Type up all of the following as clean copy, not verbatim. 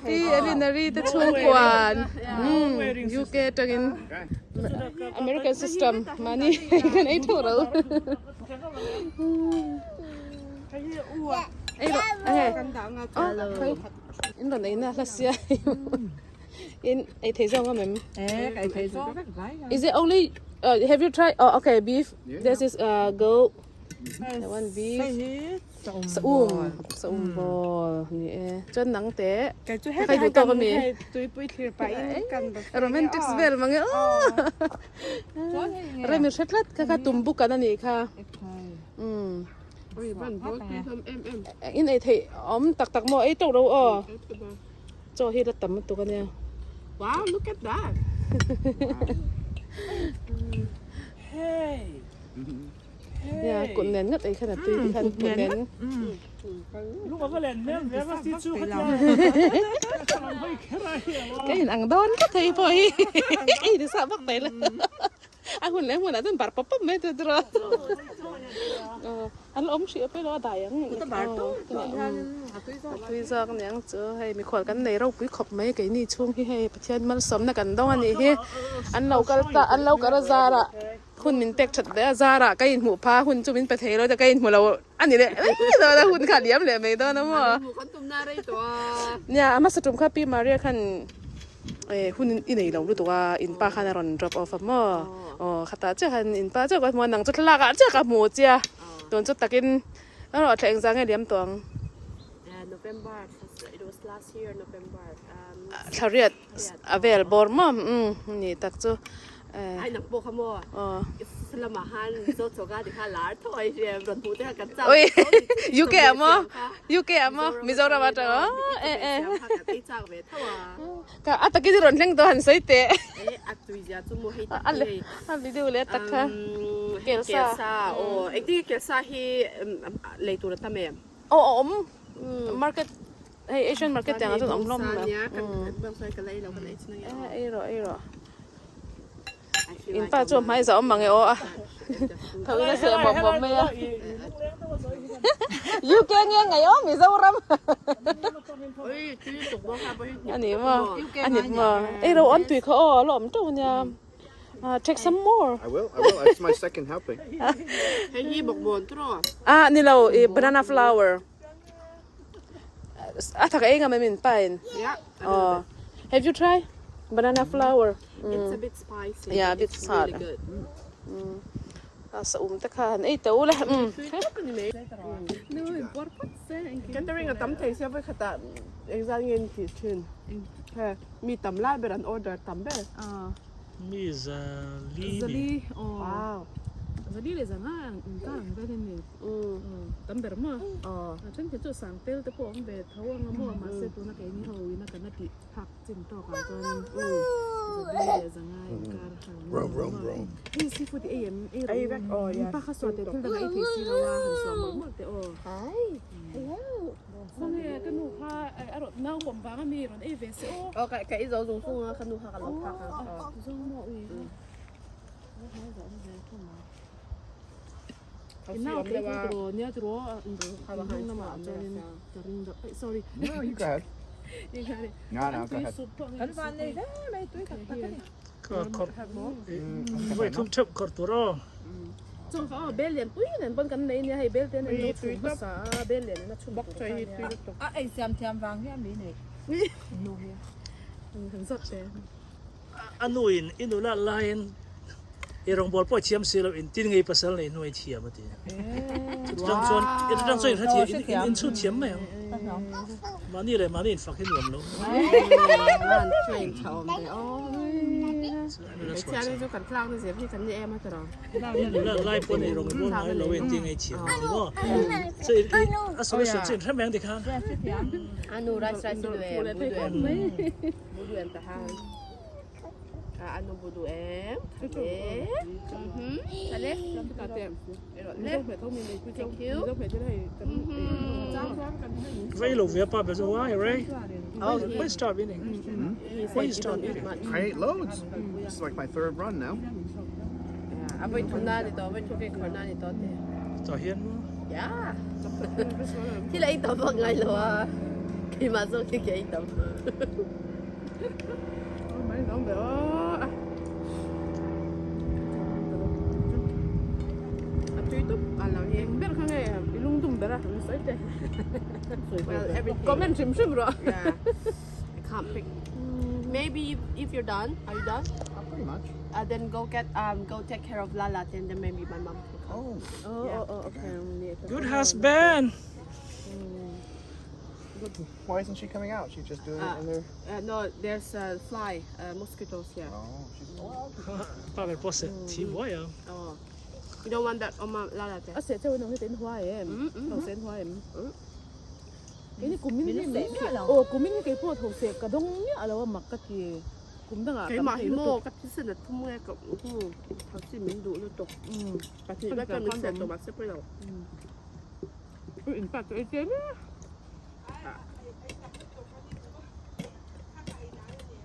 Pi Elinary te chhungkuan UK atangin American system mahni kan ei theuh ro. Ei rawh a he in rawn ei na hla sia in ei thei zawng awm em? Is it only have you tried oh okay beef this is goat that one beef. Sa um sa um ball ni e chuan nang te Kei chu ka kai duh tawk ami hei tuipui thlir pah in kan buffet romantic vel mang e aw rem i hre tlat kha kha tum buk an anih kha um in ei theih awm tak tak maw ei tawk lo aw chaw hi la tam lutuk ania wow look at that hey Nia kut nen ngat ei khan a tui ti khan kut nen. Ka in ang dawn tlat hei pawh hi ei ni sa vak mai la a hun leh hmunah chuan bar pawp pawp mai tur a an la awm hrih pawh a dai ang a tui zawk aniang chu hei mikhual kan nei ropui khawp mai keini chhung hi hei Pathian malsawmna kan dawng a nih hi an lo kal ta an lo kal a zarah. Hun min pek that ve a, zarah ka inhmuh pha hun chu min pe thei lo ta ka inhmu lo a ni leh mai dawn a, hun kha a liam leh mai dawn a maw? Nia, a hmasa tum kha Pi Maria khan eh hun i nei lo lutuk a, in pa khan a rawn drop off a maw? Aw khatah chiah khan in pa chiah ka hmu a, nang chu thlalak ah chiah ka hmu chia, tun chu takin erawh thla engzah nge liam tawh ang? Thla riat a vel bawr maw? Umm ni tak chu. Ai nak pawh kha maw lamah khan Mizo choka ti kha lar tho ai hria rawn hmuh te kha kan chak Oi UK ah maw UK ah maw Mizoram atang aw e e kan ei chak ve tho a ka a takin i rawn thleng tawh han sawi teh e a tui zia chu maw hei tak hi a video leh a tak kha kelsa kelsa aw engtin nge kelsa hi lei tur a tam em aw a awm market hei Asian market te ang ah chuan a awm hlawm ei rawh ei rawh. In pa chu a hmai zah awm mang e aw a tho in a seh mawp mawp mai a UK nge ngaih aw Mizoram a ni maw a ni maw ei ro an tui kha aw a la awm teuh ania take some more I will I will it's my second helping hei hi bawkbawn tiraw ah ni lo i banana flower A thak ei ngam em in pa in? Yeah. Oh. Have you tried banana flower? It's a bit spicy. Yeah, a bit it's hot. really good. A sa um te kha han ei teuh le. Mm. Catering a tam thei sia voi khatah engzat nge an tih thin. He mi tam lai ber an order tam ber. Mi zali ni. Zali oh. Wow. Zali leh zanga in kar ang vel in ni. Tam ber maw? A then khi chu sang tel te pawh a awm ve tho ang a maw? Mahse tuna keini ho ina kan a tih phak chin tawk ah chuan Zabi leh Zanga inkar han ni maw? Hei seafood i ei em? Ei rawh u. Pa kha suah teh thil dang a ei thei si lo a, han suah mawlh mawlh teh aw. Khawnge ka nu kha a rawn nau pawm vang a mi rawn ei ve se aw. Aw ka ei zo zung zung a, ka nu kha ka lo phak ang. Aw zawng maw ui ha. No, you go ahead. No, no, go ahead. Kan van nei hle mai tui tak tak a ni. Ka khawrh voi thum theuh khawrh tur aw. Chung kha aw bel lian pui nen pawn kan nei nia hei bel te nen lo chhum hmasa a bel lian in a chhum tur kha nia. A ei siam thiam vang hian mi nei nu hi. Kan zawt che. A nu in i nula laiin i rawngbâwl pawh i thiam si lo, in tin ngei pasal nei hnuai thiam a ti. Chutang chuan chutang chuan in hrethiam in chhut thiam mai ang. Mahni leh mahni in fak hi nuam lo. I nula lai pawh nei rawngbâwl ngai lo in tin ngei thiam a ti maw. A sawi sawi chu in hre mai ang tikhan. Budu em ta hang. A anu budu em. Thale. Mhm. Thale. Le. Thank you. Rei lo ve pa ber chu why Ray? Why stop eating? Why stop eating? I ate loads. This is like my third run now. A voi thum na ni to, voi thum ke khor na ni to te. Tah hian maw? Yeah. Thil ei tawh vak ngai lo a. Keimah zawk hi ka ei tam. Mai dang ve aw. A tui tawp a lo hi. Eng ber kha nge i lungdum ber a an sawi teh. Well, everything. Comment hrim hrim rawh. Yeah. I can't pick. Maybe if, if you're done, are you done? Pretty much. Then go get go take care of Lala then then maybe my mom can come. Oh. Oh, oh, oh, okay. Good husband. Why isn't she coming out? She's just doing it in there. No, there's a fly, mosquitoes here. Oh, she's oh, Pa ber pawh seh thi buai a. Oh. You don't want that on my Lala te. A seh cheu nang hi te in hua em. Tho seh in hua em. Keini kumin hi aw kumin hi keipawh tho seh ka dawng miah lo a mak ka ti. Kum dangah tam Keimah hi thei maw lutuk. ka thisen a thum nge ka tho si min duh lutuk. Pahnih Ka vek ka min seh tawh mahse pawi lo. Ui in pa chu ei chiai mek.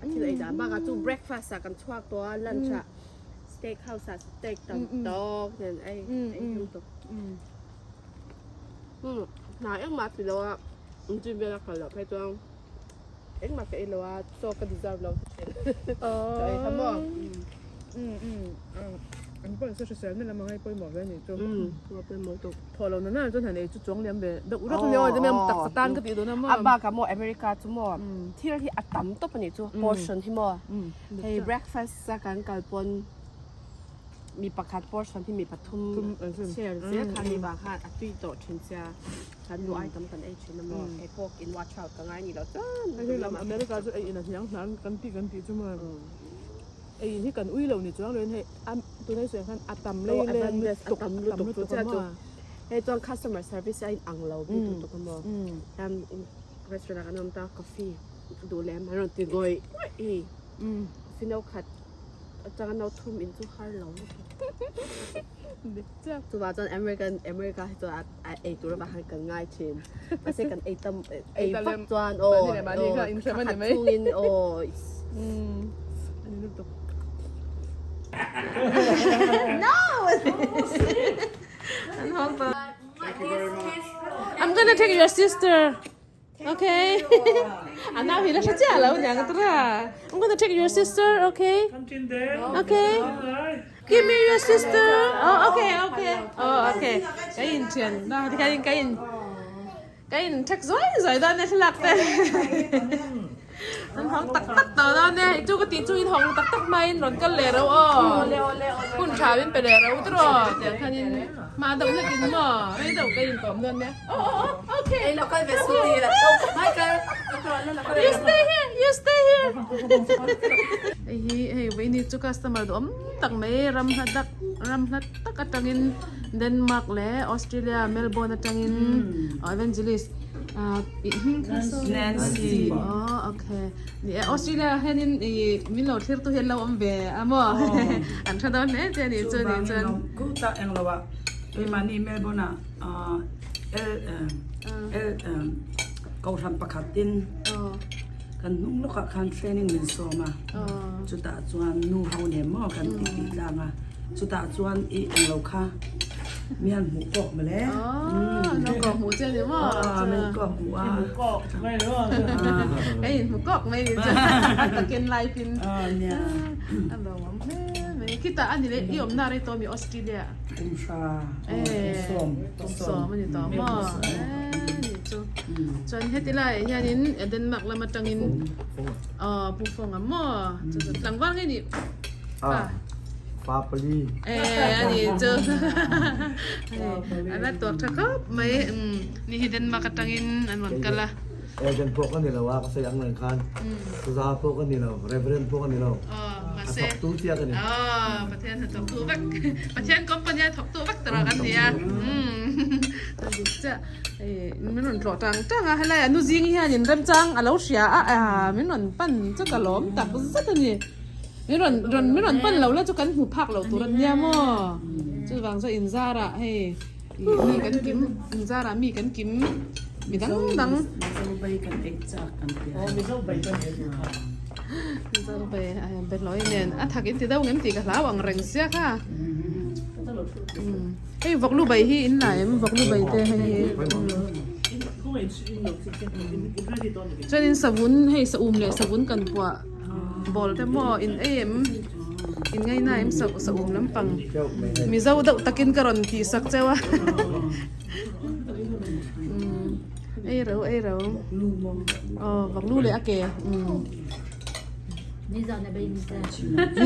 A thil ei dan bakah chu breakfast ah kan chhuak tawh a lunch ah steak house ah steak tam tawk nen ei ei tum tawh. Hna engmah ti lo a gym vel a kal loh phei chuan engmah ka ei lo a chaw ka deserve lo ti thin ka ei kha maw. An pawh insaw hrisel na lam a ngai pawimawh ve a nih chu. Ngaih pawimawh tawk. Thawh lo na na chuan han ei chu chuang liam ve deuh rawk nia aw emaw taksa tan ka tih dawn a maw. A bakah maw America chu maw thil hi a tam tawp a nih chu portion hi maw hei breakfast a kan kal pawn mi pakhat portion hi mi pathum share zel kha ni vang khan a tui tawh thin sia kan duh ai tam kan ei thin a maw hei pawh in watch out ka ngai ni lo chuan Hei lam America chu ei in a hniang hnan kan tih kan tih chu maw. Ei hi kan ui lo ni chuang loin hei a tunai sawi ang khan a tam lei leng lutuk a tam lutuk a maw hei chuan customer service a in ang lo bik lutuk a maw hian restaurant ah kan awm ta coffee duh lem an rawn ti ngawih ngawih hi coffee no khat atanga no thum in chu har lo lutuk chuvang chuan American America hi chuan a ei tur avang khan kan ngai thin mahse kan ei tam ei vak chuan aw khat chhungin aw I'm gonna take your sister. Okay. A nau hi la hre chiah lo niang tura. I'm gonna take your sister, okay? Okay. Give me your sister. Oh, okay, okay. Oh, okay. Ka in thian. Na ti ka in ka in. Ka in thek zuai zuai dawn e thlalak te. An hawng tak tak tawh dawn e. Chu ka tih chu in hawng tak tak hmain rawn kal leh reuh aw. Hun tha min pe leh reuh tiraw. Tiang khanin hma deuh hlekin maw rei deuh ka in kawm dawn nia. Oh oh oh okay. Ei lo kal ve su ti la. Michael. You stay here. You stay here. Hei hi hei vaini chu customer duhawm tak mai ram hla dak ram hla tak atangin Denmark leh Australia Melbourne atangin evangelist ah ih hming kha saw Nancy oh okay ni e Australia hianin ih min lo thlir tu hi an lo awm ve a maw an tha dawn hle che a nih chu ni chuan Chuvangin lo englo ah keimahni Melbourne ah L L Kohhran pakhatin kan hnung lawkah khan training min sawm a, chutah chuan nu ho nen maw kan tih tih tlang a, chutah chuan i englo kha mian hmuh kawk mawle. Lo kawk hmuh che ni maw? Min kawk hmuh a. Hmuh kawk mai ni maw? Ka in hmu kawk mai ni chuan takin live in. Nia. A lo awm hle mai. Khitah a ni leh i awmna rei tawh mi Australia. Kum hra kum sawm. Kum sawm a ni tawh maw? Ni chu. Chuan heti laiah hianin Denmark lam atangin aw Pu Fawnga maw? Chu chu tlangval nge nih? Pa. Pa pali. Eh a ni chu. A la tuak tha khawp mai. Ni hi Denmark atangin an rawn kal a. Agent pawh ka ni lo a, ka sawi ang reng khan. Saza pawh ka ni lo, Reverend pawh ka ni lo. Aw, A mahse. thawktu chiah ka ni. Aw, Pathian hnathawktu vek. Pathian company a thawktu vek tawh kan ni a. A dik chiah. Hei, min rawn tlawh tang tang a, helai a nu zing hianin remchang a lo hria a, aa min rawn pan chu ka lawm tak zet a ni. Min rawn rawn min rawn pan lo la chu kan hmu phak lo tur a nia maw. Chuvang chuan inzarah hei. Mi kan kim inzarah mi kan kim mi dang dang. Mizo bai kan ei chak kan tia. Aw Mizo bai kan ei duh kha. Mizo bai a be hlawi nen a thak in ti deuh ngem tih ka hlau ang reng sia kha. Hei vawklu bai hi in la em vawklu bai te hei hi. Chuanin savun hei saum leh savun kan puah bawl te maw in ei em in ngaina em sa saum lampang mizo deuh takin ka rawn tih sak cheu a umm ei ro ei ro aw vawklu leh a ke umm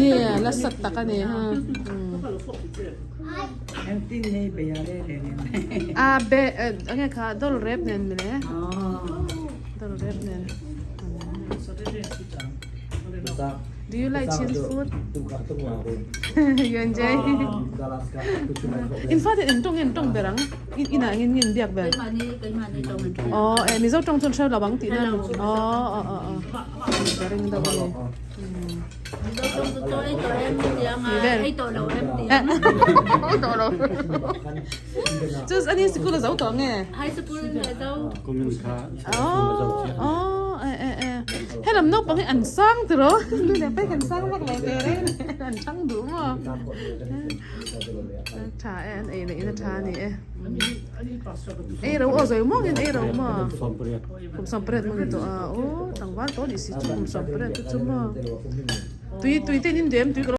yeah la sat tak a ni ha umm a be enge kha dawr rep nen mile dawr rep nen do you like chin food you enjoy in fact in tawng in tawng ber ang in inah engin nge in biak ber aw eh mizo tawng chuan hre lo ang tihna aw aw aw aw ka ring deuh a ni. Chu ani sikul a zo tawh nge? Oh, eh eh eh. Helam naupang hi an sang tiraw? Nu leh pa hi kan sang vak lo teh reng an chang duh maw? Tha e an ei leh in a tha a ni e. Ei ro aw zawi muangin ei ro maw? Kum 18 maw ni tawh a, aw tlangval tawh a nih si chu kum 18 te chu maw? Tui tui te in in dem tui ka lo.